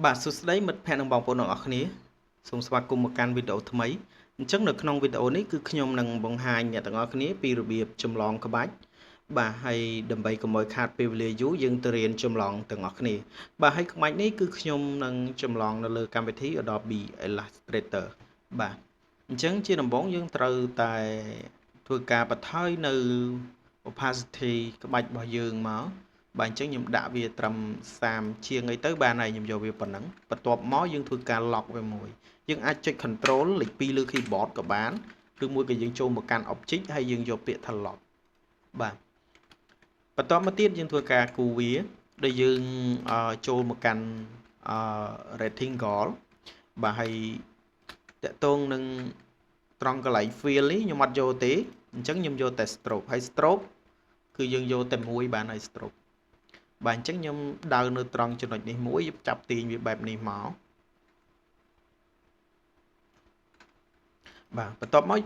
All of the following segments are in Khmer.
បាទសួស្តីមិត្តភ័ក្តិនិងបងប្អូនទាំងអស់គ្នាសូមស្វាគមន៍មកកាន់វីដេអូថ្មីអញ្ចឹងនៅក្នុងវីដេអូនេះគឺខ្ញុំនឹងបង្ហាញអ្នកទាំងអស់គ្នាពីរបៀបចម្លងក្បាច់បាទហើយដើម្បីកុំឲ្យខាតពេលវេលាយូរយើងទៅរៀនចម្លងទាំងអស់គ្នាបាទហើយក្បាច់នេះគឺខ្ញុំនឹងចម្លងនៅលើកម្មវិធី Adobe Illustrator បាទអញ្ចឹងជាដំបូងយើងត្រូវតែធ្វើការបន្ថយនៅ opacity ក្បាច់របស់យើងមកបាទអញ្ចឹងខ្ញុំដាក់វាត្រឹម30ជាងអីទៅបានហើយខ្ញុំយកវាប៉ុណ្ណឹងបន្ទាប់មកយើងធ្វើការ lock វាមួយយើងអាចចុច control លេខ2លើ keyboard ក៏បានឬមួយក៏យើងចូលមកកាន់ object ហើយយើងយកពាក្យថា lock បាទបន្ទាប់មកទៀតយើងធ្វើការគូវាដែលយើងចូលមកកាន់ rectangle បាទហើយតកតងនឹងត្រង់កន្លែង fill នេះខ្ញុំអត់យកទេអញ្ចឹងខ្ញុំយកតែ stroke ហើយ stroke គឺយើងយកតែមួយបានហើយ stroke បាទអញ្ចឹងខ្ញុំដៅនៅត្រង់ចំណុចនេះមួយចាប់ទាញវាបែបនេះមកបាទបន្ទាប់មក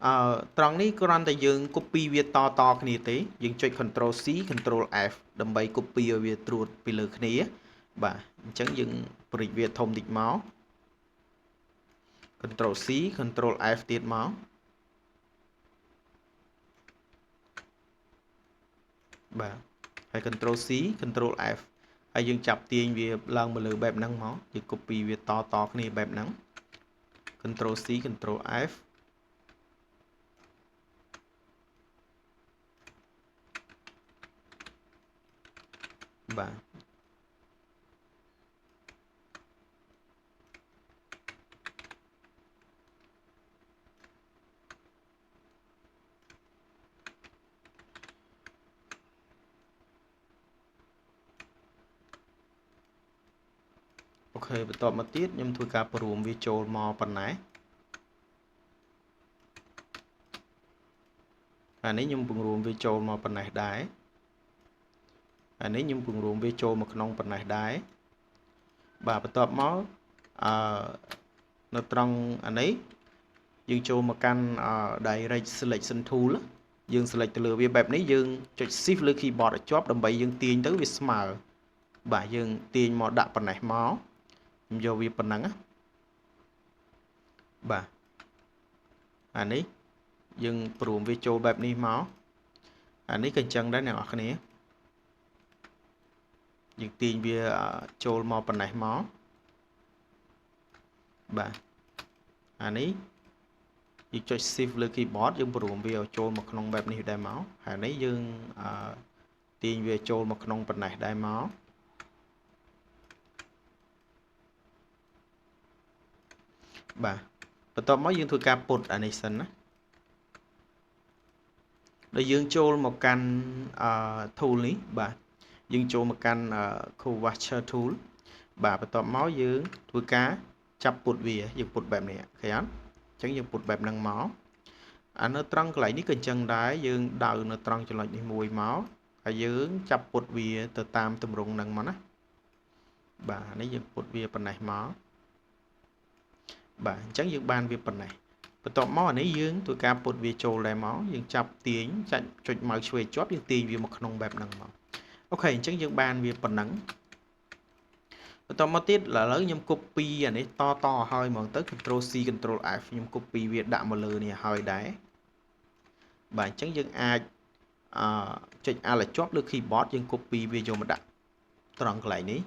អឺត្រង់នេះគ្រាន់តែយើង copy វាតតគ្នាទេយើងចុច Ctrl C Ctrl F ដើម្បី copy ឲ្យវាត្រួតពីលើគ្នាបាទអញ្ចឹងយើងព្រិចវាធំតិចមក Ctrl C Ctrl F ទៀតមកបាទហើយ Ctrl C Ctrl F ហើយយើងចាប់ទាញវាឡើងមកលើបែបហ្នឹងមកយើង copy វាតតគ្នាបែបហ្នឹង Ctrl C Ctrl F បាទអូខេបន្ទាប់មកទៀតខ្ញុំធ្វើការព្រមវាចូលមកប៉ុណ្ណេះអានេះខ្ញុំពង្រួមវាចូលមកប៉ុណ្ណេះដែរអានេះខ្ញុំពង្រួមវាចូលមកក្នុងប៉ុណ្ណេះដែរបាទបន្ទាប់មកអឺនៅត្រង់អានេះយើងចូលមកកាន់ direct selection tool យើង select ទៅលើវាបែបនេះយើងចុច shift លើ keyboard ឲ្យជាប់ដើម្បីយើងទាញទៅវាស្មើបាទយើងទាញមកដាក់ប៉ុណ្ណេះមកខ្ញុំយកវាប៉ុណ្ណឹងណាបាទអានេះយើងព្រមវាចូលបែបនេះមកអានេះក៏អញ្ចឹងដែរអ្នកនរគ្នាយើងទាញវាចូលមកប៉ុណ្ណេះមកបាទអានេះយើងចុច shift លើ keyboard យើងព្រមវាឲ្យចូលមកក្នុងបែបនេះដែរមកហើយនេះយើងទាញវាចូលមកក្នុងប៉ុណ្ណេះដែរមកបាទបន្ទាប់មកយើងធ្វើការពុតអានេះសិនណាដល់យើងចូលមកកាន់ tool នេះបាទយើងចូលមកកាន់ Curvature tool បាទបន្ទាប់មកយើងធ្វើការចាប់ពុតវាយើងពុតបែបនេះឃើញអត់អញ្ចឹងយើងពុតបែបហ្នឹងមកអានៅត្រង់កន្លែងនេះក៏អញ្ចឹងដែរយើងដៅនៅត្រង់ចំណុចនេះមួយមកហើយយើងចាប់ពុតវាទៅតាមទម្រង់ហ្នឹងមកណាបាទនេះយើងពុតវាប៉ុណ្ណេះមកបាទអញ្ចឹងយើងបានវាប៉ុណ្ណេះបន្ទាប់មកអានេះយើងធ្វើការពុតវាចូលដែរមកយើងចាប់ទាញចាច់ចុចម៉ៅឆ្វេងជាប់យើងទាញវាមកក្នុងបែបហ្នឹងមកអូខេអញ្ចឹងយើងបានវាប៉ុណ្ណឹងបន្តមកទៀតឥឡូវខ្ញុំ copy អានេះតតឲ្យហ្មងទៅ Ctrl C Ctrl F ខ្ញុំ copy វាដាក់មកលើនេះឲ្យដែរបាទអញ្ចឹងយើងអាចអឺចុច Alt ឲ្យជាប់លើ keyboard យើង copy វាយកមកដាក់ត្រង់កន្លែងនេះ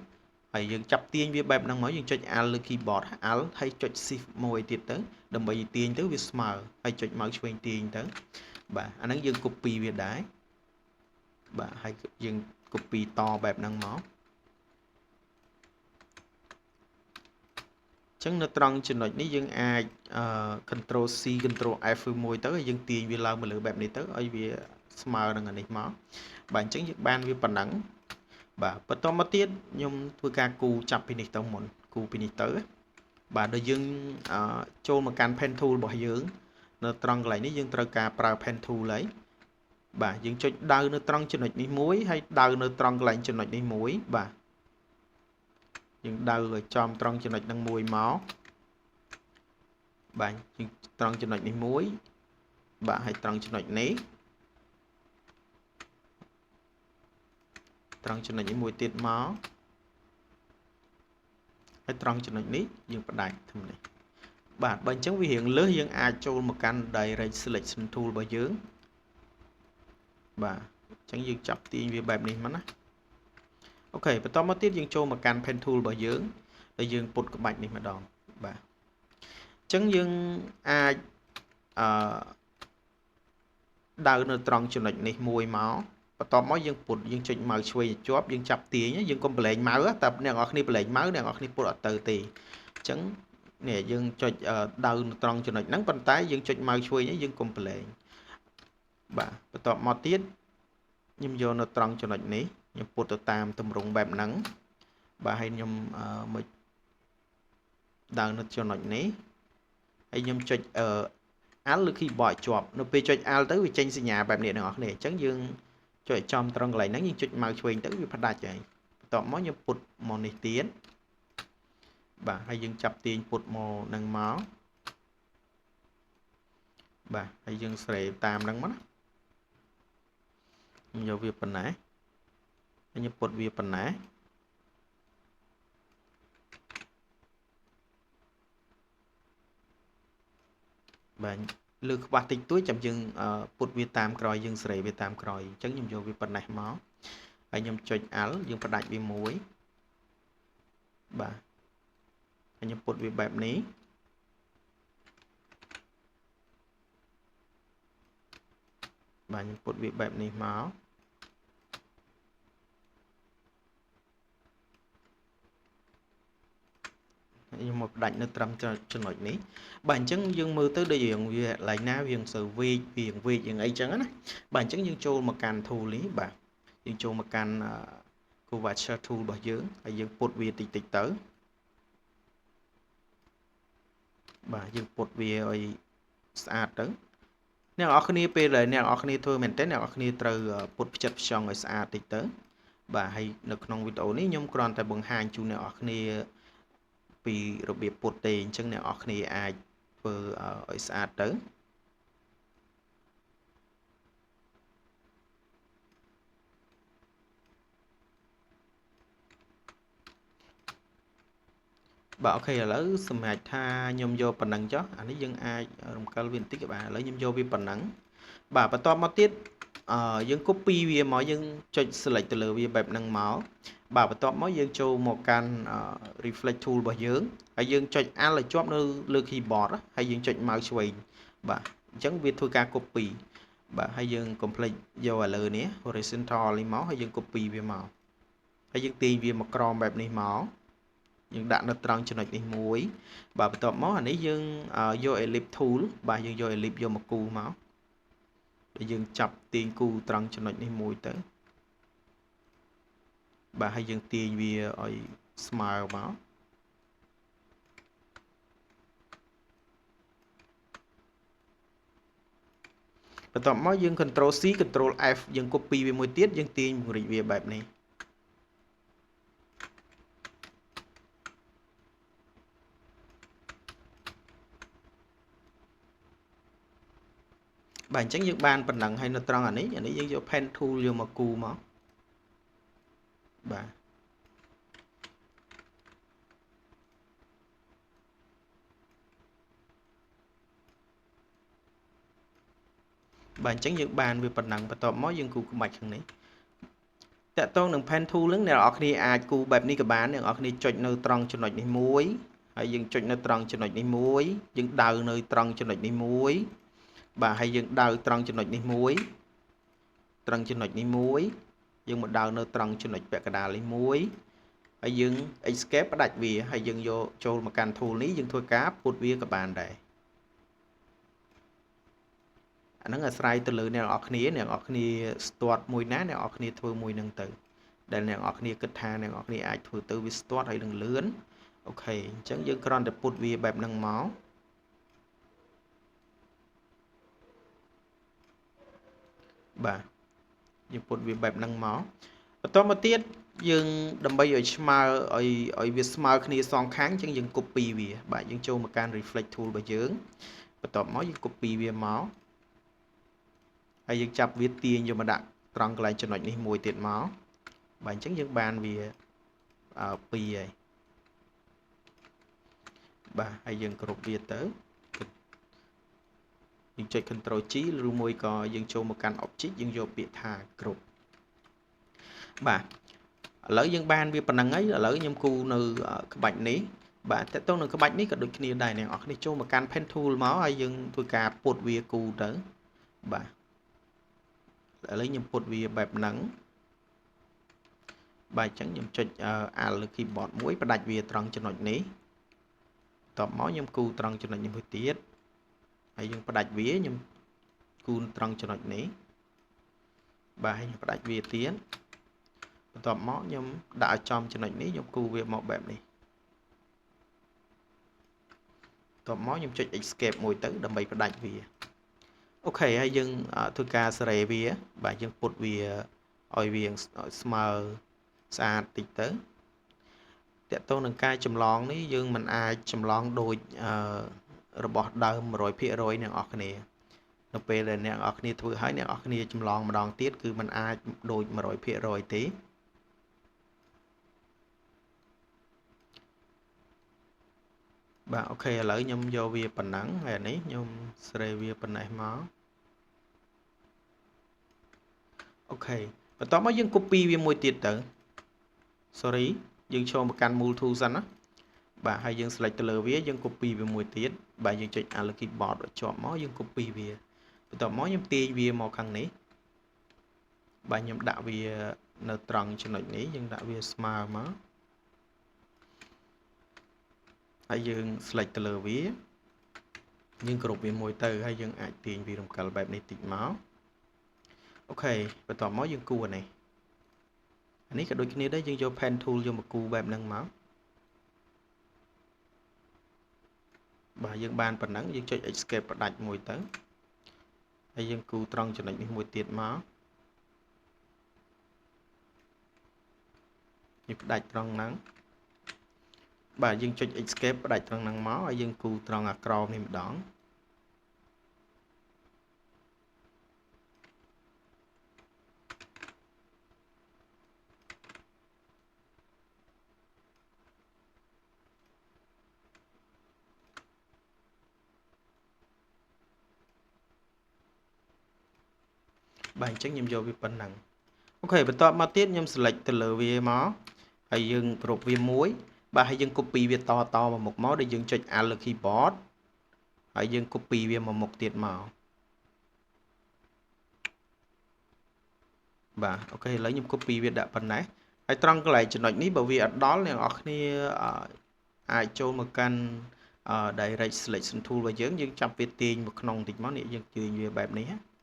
ហើយយើងចាប់ទាញវាបែបហ្នឹងមកយើងចុច Alt លើ keyboard Alt ហើយចុច Shift មួយទៀតទៅដើម្បីទាញទៅវាស្មើហើយចុច mouse ឆ្វេងទាញទៅបាទអាហ្នឹងយើង copy វាដែរបាទហើយយើង copy តបែបហ្នឹងមកចឹងនៅត្រង់ចំណុចនេះយើងអាច Ctrl C Ctrl F មួយទៅហើយយើងទាញវាឡើងមកលើបែបនេះទៅឲ្យវាស្មើនឹងអានេះមកបាទអញ្ចឹងយើងបានវាប៉ុណ្ណឹងបាទបន្តមកទៀតខ្ញុំធ្វើការគូចាប់ពីនេះទៅមុនគូពីនេះទៅបាទដល់យើងចូលមកកាន់ pen tool របស់យើងនៅត្រង់កន្លែងនេះយើងត្រូវការប្រើ pen tool ហើយបាទយើងចុចដៅនៅត្រង់ចំណុចនេះមួយហើយដៅនៅត្រង់កន្លែងចំណុចនេះមួយបាទយើងដៅឲ្យចំត្រង់ចំណុចហ្នឹងមួយមកបាទយើងត្រង់ចំណុចនេះមួយបាទហើយត្រង់ចំណុចនេះត្រង់ចំណុចនេះមួយទៀតមក ហើយត្រង់ចំណុចនេះយើងផ្ដាច់ធ្វើនេះបាទបើអញ្ចឹងវារៀងលើសយើងអាចចូលមកកាន់ direct selection tool របស់យើងបាទអញ្ចឹងយើងចាប់ទាញវាបែបនេះមកណាOK បន្តមកទៀតយើងចូលមកកាន់ pen tool របស់យើងហើយយើងពត់ក្បាច់នេះម្ដងបាទអញ្ចឹងយើងអាចអឺដៅនៅត្រង់ចំណុចនេះមួយមកបន្ទាប់មកយើងពត់យើងចុច mouse ឆ្វេងឲ្យជាប់យើងចាប់ទាញយើងកុំប្រឡែង mouse តែអ្នកនរគ្នាប្រឡែង mouse អ្នកនរគ្នាពត់អត់ទៅទេអញ្ចឹងនេះយើងចុចដៅនៅត្រង់ចំណុចហ្នឹងប៉ុន្តែយើងចុច mouse ឆ្វេងយើងកុំប្រឡែងបាទបន្ទាប់មកទៀតខ្ញុំយកនៅត្រង់ចំណុចនេះខ្ញុំពត់ទៅតាមទម្រង់បែបហ្នឹងបាទហើយខ្ញុំមកដៅនៅចំណុចនេះហើយខ្ញុំចុចអឺ Alt ឬ keyboard ជាប់នៅពេលចុច Alt ទៅវាចេញសញ្ញាបែបនេះអ្នកនរគ្នាអញ្ចឹងយើងចុចចំត្រង់កន្លែងហ្នឹងយើងចុច mouse ឆ្វេងទៅវាផ្ដាច់ហើយបន្ទាប់មកខ្ញុំពត់មកនេះទៀតបាទហើយយើងចាប់ទាញពត់មកនឹងមកបាទហើយយើងស្រេតាមហ្នឹងមកណាខ្ញុំយកវាប៉ុណ្ណេះហើយខ្ញុំពត់វាប៉ុណ្ណេះបាទលើខ្វះតិចតួចចាំយើងពត់វាតាមក្រោយយើងសេរីវាតាមក្រោយអញ្ចឹងខ្ញុំយកវាប៉ុណ្ណេះមកហើយខ្ញុំចុច Alt យើងផ្ដាច់វាមួយបាទហើយខ្ញុំពត់វាបែបនេះបាទខ្ញុំពត់វាបែបនេះមកខ្ញុំមកផ្ដាច់នៅត្រឹមចំណុចនេះបាទអញ្ចឹងយើងមើលទៅដូចរៀងវាកន្លែងណាវាមិនសូវវែកវាវែកយ៉ាងអីចឹងណាបាទអញ្ចឹងយើងចូលមកកាន់ tool នេះបាទយើងចូលមកកាន់ curvature tool របស់យើងហើយយើងពត់វាតិចតិចទៅបាទយើងពត់វាឲ្យស្អាតទៅអ្នកនរគ្នាពេលដែលអ្នកនរគ្នាធ្វើមែនទែនអ្នកនរគ្នាត្រូវពត់ផ្ចិតផ្ចង់ឲ្យស្អាតតិចទៅបាទហើយនៅក្នុងវីដេអូនេះខ្ញុំគ្រាន់តែបង្ហាញជូនអ្នកនរគ្នាពីរបៀបពត់ទេអញ្ចឹងអ្នកនរគ្នាអាចធ្វើឲ្យស្អាតទៅបាទ OK ឥឡូវសម្រាប់ថាខ្ញុំយកប៉ុណ្ណឹងចុះអានេះយើងអាចរំកិលវាបន្តិចក៏បានឥឡូវខ្ញុំយកវាប៉ុណ្ណឹងបាទបន្ទាប់មកទៀតអឺយើង copy វាមកយើងចុច select ទៅលើវាបែបហ្នឹងមកបាទបន្ទាប់មកយើងចូលមកកាន់ reflect tool របស់យើងហើយយើងចុច Alt ឲ្យជាប់នៅលើ keyboard ហើយយើងចុច mouse ឆ្វេងបាទអញ្ចឹងវាធ្វើការ copy បាទហើយយើង complete យកឥឡូវនេះ horizontal នេះមកហើយយើង copy វាមកហើយយើងទាញវាមកក្រោមបែបនេះមកយើងដាក់នៅត្រង់ចំណុចនេះមួយបាទបន្ទាប់មកអានេះយើងយក ellipse tool បាទយើងយក ellipse យកមកគូមកដែលយើងចាប់ទាញគូត្រង់ចំណុចនេះមួយទៅបាទហើយយើងទាញវាឲ្យស្មើមកបន្ទាប់មកយើង Ctrl C Ctrl F យើង copy វាមួយទៀតយើងទាញពង្រីកវាបែបនេះបាទអញ្ចឹងយើងបានប៉ុណ្ណឹងហើយនៅត្រង់អានេះអានេះយើងយក pen tool យកមកគូមកបាទបាទអញ្ចឹងយើងបានវាប៉ុណ្ណឹងបន្ទាប់មកយើងគូក្បាច់ខាងនេះតកតងនឹង pen tool ហ្នឹងអ្នកនរគ្នាអាចគូបែបនេះក៏បានអ្នកនរគ្នាចុចនៅត្រង់ចំណុចនេះមួយហើយយើងចុចនៅត្រង់ចំណុចនេះមួយយើងដៅនៅត្រង់ចំណុចនេះមួយបាទហើយយើងដៅត្រង់ចំណុចនេះមួយត្រង់ចំណុចនេះមួយយើងមកដៅនៅត្រង់ចំណុចពាក់កណ្ដាលនេះមួយហើយយើង escape ផ្ដាច់វាហើយយើងយកចូលមកកាន់ tool នេះយើងធ្វើការពត់វាក៏បានដែរអាហ្នឹងអាស្រ័យទៅលើអ្នកនរគ្នាអ្នកនរគ្នាស្ទាត់មួយណាអ្នកនរគ្នាធ្វើមួយហ្នឹងទៅដែលអ្នកនរគ្នាគិតថាអ្នកនរគ្នាអាចធ្វើទៅវាស្ទាត់ហើយនឹងលឿន OK អញ្ចឹងយើងគ្រាន់តែពត់វាបែបហ្នឹងមកបាទយើងពត់វាបែបហ្នឹងមកបន្តមកទៀតយើងដើម្បីឲ្យឆ្មើឲ្យឲ្យវាស្មើគ្នាសងខាងអញ្ចឹងយើង copy វាបាទយើងចូលមកកាន់ reflect tool របស់យើងបន្ទាប់មកយើង copy វាមកហើយយើងចាប់វាទាញយកមកដាក់ត្រង់កន្លែងចំណុចនេះមួយទៀតមកបាទអញ្ចឹងយើងបានវា2ហើយ បាទហើយយើងគ្រប់វាទៅយើងចុច Ctrl G ឬមួយក៏យើងចូលមកកាន់ Object យើងយកពាក្យថាគ្រប់បាទឥឡូវយើងបានវាប៉ុណ្្នឹងហើយឥឡូវខ្ញុំគូនៅក្បាច់នេះបាទតើតើនឹងក្បាច់នេះក៏ដូចគ្នាដែរអ្នកនរគ្នាចូលមកកាន់ Pen Tool មកហើយយើងធ្វើការពុតវាគូទៅបាទឥឡូវខ្ញុំពុតវាបែបហ្នឹងបាទអញ្ចឹងខ្ញុំចុច Alt លើ keyboard មួយផ្ដាច់វាត្រង់ចំណុចនេះបន្ទាប់មកខ្ញុំគូត្រង់ចំណុចនេះមួយទៀតហើយយើងផ្ដាច់វាខ្ញុំគូត្រង់ចំណុចនេះបាទហើយខ្ញុំផ្ដាច់វាទៀតបន្ទាប់មកខ្ញុំដាក់ឲ្យចំចំណុចនេះខ្ញុំគូវាមកបែបនេះបន្ទាប់មកខ្ញុំចុច escape មួយទៅដើម្បីផ្ដាច់វាអូខេហើយយើងធ្វើការសេរីវាបាទយើងពុតវាឲ្យវាស្មើស្អាតតិចទៅតកតងនឹងការចម្លងនេះយើងមិនអាចចម្លងដូចរបស់ដើម 100% អ្នកនរគ្នានៅពេលដែលអ្នកនរគ្នាធ្វើហើយអ្នកនរគ្នាចម្លងម្ដងទៀតគឺมันអាចដូច 100% ទេបាទអូខេឥឡូវខ្ញុំយកវាប៉ុណ្ណឹងហើយនេះខ្ញុំស្រេវាប៉ុណ្ណេះមកអូខេបន្ទាប់មកយើង copy វាមួយទៀតទៅ sorry យើងចូលមកកាន់ Move Tool សិនណាបាទហើយយើង select ទៅលើវាយើង copy វាមួយទៀតបាទយើងចុច Alt keyboard ឲ្យជាប់មកយើង copy វាបន្ទាប់មកខ្ញុំទាញវាមកខាងនេះបាទខ្ញុំដាក់វានៅត្រង់ចំណុចនេះយើងដាក់វាស្មើមកហើយយើង select ទៅលើវាយើងគ្រប់វាមួយទៅហើយយើងអាចទាញវារំកិលបែបនេះតិចមកអូខេបន្ទាប់មកយើងគូអានេះអានេះក៏ដូចគ្នាដែរយើងយក Pen Tool យកមកគូបែបហ្នឹងមកបាទយើងបានប៉ុណ្ណឹងយើងចុច Escape ផ្ដាច់មួយទៅហើយយើងគូត្រង់ចំណុចនេះមួយទៀតមកយើងផ្ដាច់ត្រង់ហ្នឹងបាទយើងចុច Escape ផ្ដាច់ត្រង់ហ្នឹងមកហើយយើងគូត្រង់អាក្រោមនេះម្ដងបាទអញ្ចឹងខ្ញុំយកវាប៉ុណ្ណឹងអូខេបន្ទាប់មកទៀតខ្ញុំ select ទៅលើវាមកហើយយើងគ្រប់វាមួយបាទហើយយើង copy វាតមកមុខមកដែលយើងចុច Alt លើ keyboard ហើយយើង copy វាមកមុខទៀតមកបាទអូខេឥឡូវខ្ញុំ copy វាដាក់ប៉ុណ្ណេះហើយត្រង់កន្លែងចំណុចនេះបើវាអត់ដល់អ្នកនរគ្នាអាចចូលមកកាន់ direct selection tool របស់យើងយើងចាប់វាទាញមកក្នុងតិចមកនេះយើងទាញវាបែបនេះណា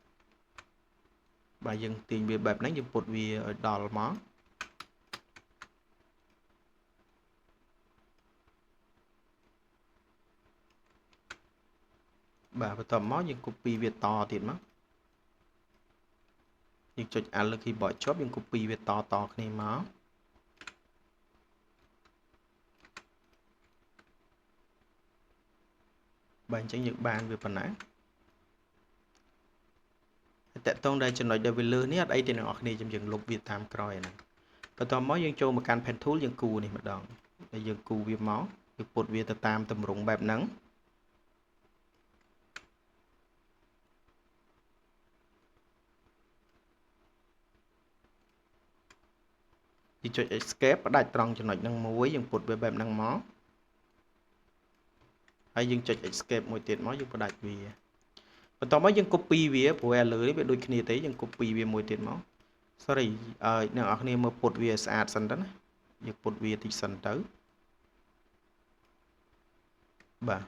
បាទយើងទាញវាបែបហ្នឹងយើងពុតវាឲ្យដល់មកបាទបន្ទាប់មកយើង copy វាតទៀតមកយើងចុច Alt លើ keyboard ជាប់យើង copy វាតគ្នាមកបាទអញ្ចឹងយើងបានវាប៉ុណ្ណាតកតងដែលចំណុចដែលវាលើសនេះអត់អីទេអ្នកនរគ្នាយើងលុបវាតាមក្រោយហ្នឹងបន្ទាប់មកយើងចូលមកកាន់ Pen Tool យើងគូនេះម្ដងហើយយើងគូវាមកយើងពុតវាទៅតាមទម្រង់បែបហ្នឹងយើងចុច Escape ផ្ដាច់ត្រង់ចំណុចហ្នឹងមួយយើងពុតវាបែបហ្នឹងមកហើយយើងចុច Escape មួយទៀតមកយើងផ្ដាច់វាបន្ទាប់មកយើង copy វាព្រោះអាលើនេះវាដូចគ្នាទេយើង copy វាមួយទៀតមក sorry អ្នកនរគ្នាមើលពុតវាស្អាតសិនទៅណាយើងពុតវាតិចសិនទៅបាទ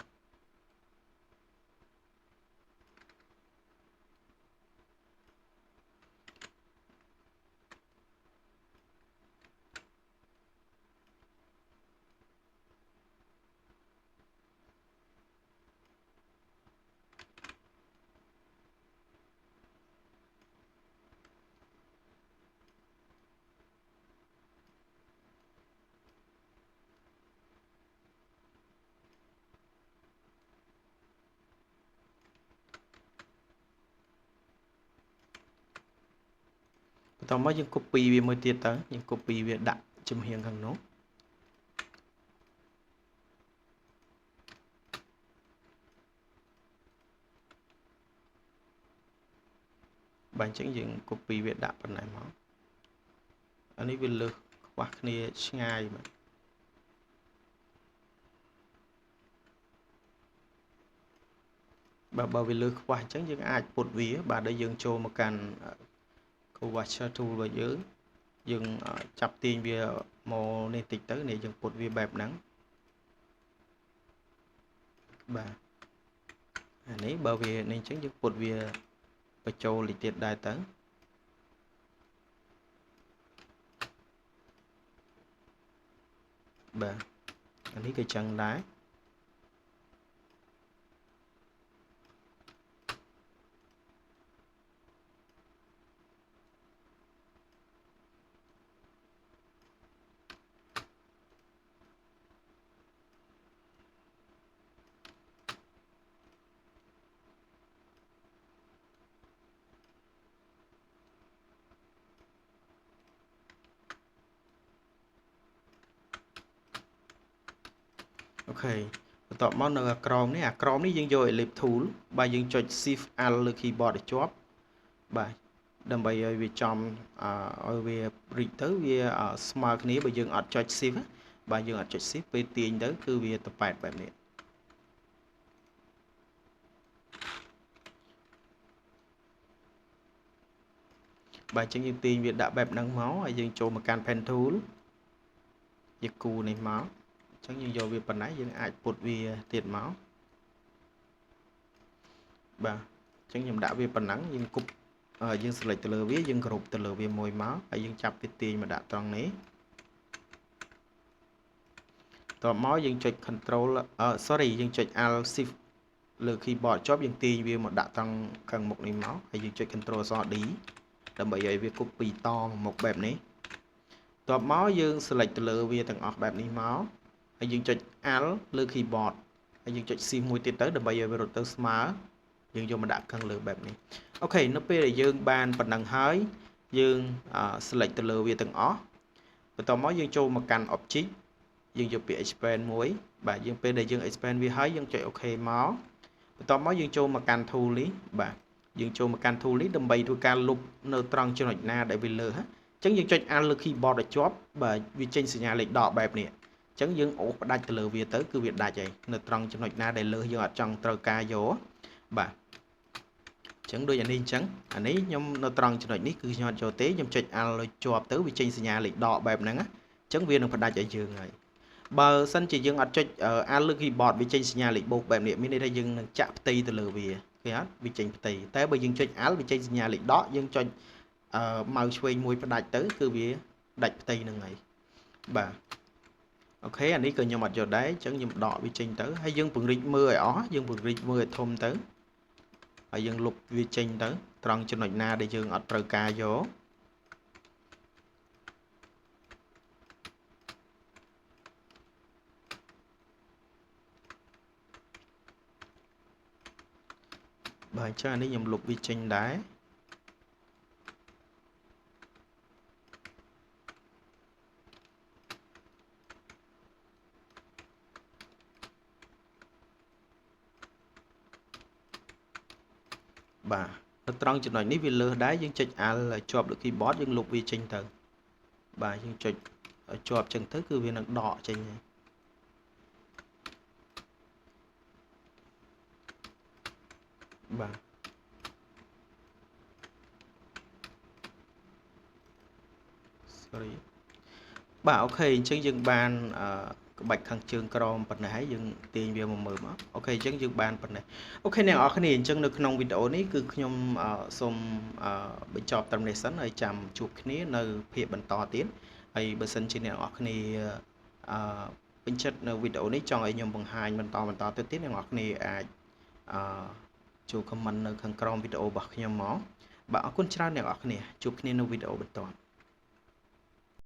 បន្ទាប់មកយើង copy វាមួយទៀតទៅយើង copy វាដាក់ចំហៀងខាងនោះ បាទអញ្ចឹងយើង copy វាដាក់ប៉ុណ្ណេះមកអានេះវាលើសខ្វះគ្នាឆ្ងាយបាទបាទបើវាលើសខ្វះអញ្ចឹងយើងអាចពុតវាបាទដែលយើងចូលមកកាន់ Curvature tool របស់យើងយើងចាប់ទាញវាមកនេះតិចទៅនេះយើងពុតវាបែបហ្នឹងបាទអានេះបើវានេះអញ្ចឹងយើងពុតវាបញ្ចូលលិទៀតដែរទៅបាទអានេះក៏ចឹងដែរអូខេបន្ទាប់មកនៅអាក្រមនេះអាក្រមនេះយើងយក ellipse tool បាទយើងចុច shift alt លើ keyboard ឲ្យជាប់បាទដើម្បីឲ្យវាចំឲ្យវារីកទៅវាស្មើគ្នាបើយើងអត់ចុច shift បាទយើងអត់ចុច shift ពេលទាញទៅគឺវាតប៉ែតបែបនេះបាទអញ្ចឹងយើងទាញវាដាក់បែបហ្នឹងមកហើយយើងចូលមកកាន់ pen tool យើងគូនេះមកអញ្ចឹងយើងយកវាប៉ុណ្ណេះយើងអាចពុតវាទៀតមកបាទអញ្ចឹងខ្ញុំដាក់វាប៉ុណ្ណឹងយើងគប់យើង select ទៅលើវាយើងគ្រប់ទៅលើវាមួយមកហើយយើងចាប់វាទាញមកដាក់ត្រង់នេះតបមកយើងចុច control sorry យើងចុច alt shift លើ keyboard ជាប់យើងទាញវាមកដាក់ត្រង់ខាងមុខនេះមកហើយយើងចុច control អក្សរ D ដើម្បីឲ្យវា copy តមកបែបនេះតបមកយើង select ទៅលើវាទាំងអស់បែបនេះមកហើយយើងចុច Alt លើ keyboard ហើយយើងចុច Shift មួយទៀតទៅដើម្បីឲ្យវារត់ទៅស្មើយើងយកមកដាក់ខាងលើបែបនេះអូខេនៅពេលដែលយើងបានប៉ុណ្ណឹងហើយយើង select ទៅលើវាទាំងអស់បន្ទាប់មកយើងចូលមកកាន់ object យើងយកពាក្យ expand មួយបាទយើងពេលដែលយើង expand វាហើយយើងចុច OK មកបន្ទាប់មកយើងចូលមកកាន់ tool នេះបាទយើងចូលមកកាន់ tool នេះដើម្បីធ្វើការលុបនៅត្រង់ចំណុចណាដែលវាលើសអញ្ចឹងយើងចុច Alt លើ keyboard ឲ្យជាប់បាទវាចេញសញ្ញាលេខដកបែបនេះអញ្ចឹងយើងអូសផ្ដាច់ទៅលើវាទៅគឺវាដាច់ហើយនៅត្រង់ចំណុចណាដែលលើសយើងអត់ចង់ត្រូវការយកបាទអញ្ចឹងដូចអានេះអញ្ចឹងអានេះខ្ញុំនៅត្រង់ចំណុចនេះគឺខ្ញុំអត់យកទេខ្ញុំចុច Alt លើជាប់ទៅវាចេញសញ្ញាលេខដកបែបហ្នឹងអញ្ចឹងវានឹងផ្ដាច់ឲ្យយើងហើយបើសិនជាយើងអត់ចុច Alt លើ keyboard វាចេញសញ្ញាលេខបូកបែបនេះមានន័យថាយើងនឹងចាក់ផ្ទៃទៅលើវាឃើញអត់វាចេញផ្ទៃតែបើយើងចុច Alt វាចេញសញ្ញាលេខដកយើងចុចម៉ៅឆ្វេងមួយផ្ដាច់ទៅគឺវាដាច់ផ្ទៃហ្នឹងហើយបាទអូខេអានេះក៏ខ្ញុំអត់យកដែរអញ្ចឹងខ្ញុំដកវាចេញទៅហើយយើងពង្រីកមើលឲ្យអស់យើងពង្រីកមើលឲ្យធំទៅហើយយើងលុបវាចេញទៅត្រង់ចំណុចណាដែលយើងអត់ត្រូវការយកបាទអញ្ចឹងអានេះខ្ញុំលុបវាចេញដែរបាទនៅត្រង់ចំណុចនេះវាលើសដែរយើងចុច Alt ឲ្យជាប់លើ keyboard យើងលុបវាចេញទៅបាទយើងចុចឲ្យជាប់ចឹងទៅគឺវានឹងដកចេញហើយបាទ sorry បាទអូខេអញ្ចឹងយើងបានក្បាច់ខាងជើងក្រោមប៉ុណ្ណេះហើយយើងទាញវាមកមើលមកអូខេអញ្ចឹងយើងបានប៉ុណ្ណេះអូខេអ្នកនរគ្នាអញ្ចឹងនៅក្នុងវីដេអូនេះគឺខ្ញុំសូមបញ្ចប់ត្រឹមនេះសិនហើយចាំជួបគ្នានៅភាគបន្តទៀតហើយបើសិនជាអ្នកនរគ្នាពេញចិត្តនៅវីដេអូនេះចង់ឲ្យខ្ញុំបង្ហាញបន្តទៅទៀតអ្នកនរគ្នាអាចចូល comment នៅខាងក្រោមវីដេអូរបស់ខ្ញុំមកបាទអរគុណច្រើនអ្នកនរគ្នាជួបគ្នានៅវីដេអូបន្ទាប់